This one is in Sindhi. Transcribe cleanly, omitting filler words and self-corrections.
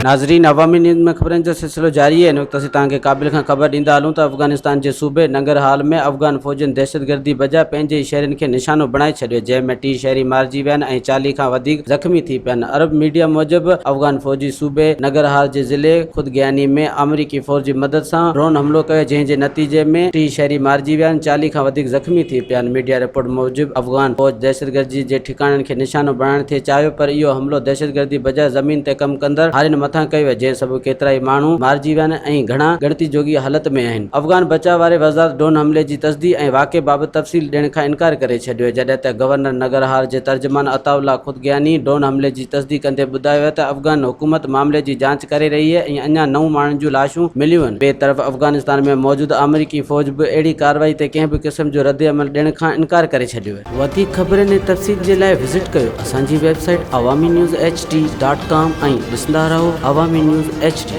ناظرين عوامي نيوز ۾ خبرن جو سلسلو جاري آهي هن وقت اسين توهان کي ڪابل کان خبر ڏيندا هلون ته افغانستان جي صوبي ننگرهال ۾ افغان فوجين دهشتگردي بجاء پنهنجي ئي شهرين کي نشانو بڻائي ڇڏيو جنهن ۾ ٽي شهري مارجي ويا آهن ۽ 40 کان وڌيڪ زخمي ٿي پيا آهن عرب ميڊيا موجب افغان فوجي صوبي ننگرهار جي ضلعي خودگياني ۾ آمريڪي فوج جي مدد سان ڊرون حملو ڪيو جنهن جي نتيجي ۾ ٽي شهري مارجي ويا آهن 40 کان وڌيڪ زخمي ٿي پيا آهن ميڊيا رپورٽ موجب افغان فوج دهشتگردي جي ٺڪاڻن کي نشانو بڻائڻ ٿي چاهيو پر اهو حملو دهشتگردي بجاء زمين تي ڪم ڪندڙ هارين مٿان ڪيو ويو جنهن سبب ڪيترائي ماڻهو مارجي ويا آهن ۽ گهڻا ڳڻتي جوڳي حالت ۾ آهن. افغان بچاء واري وزارت ڊرون حملي جي تصديق ۽ واقعي بابت تفصيل ڏيڻ کان انڪار ڪري ڇڏيو جڏهن ته گورنر ننگرهار جي ترجمان عطاء الله خودگياني ڊرون حملي جي تصديق ڪندي ٻڌايو آهي ته افغان حڪومت معاملي جي جاچ ڪري رهي آهي ۽ اڃا نو ماڻهن جون لاشون مليون آهن. ٻئي طرف افغانستان ۾ موجود آمريڪي فوج به اهڙي ڪارروائي تي ڪنهن به قسم جو ردعمل ڏيڻ کان انڪار ڪري ڇڏيو آهي. وڌيڪ خبرن ۽ تفصيل جي لاء وزٽ ڪيو اسان جي website Awami news H D dot com ۽ ڏسندا رهو عوامي نيوز ايڇ ڊي.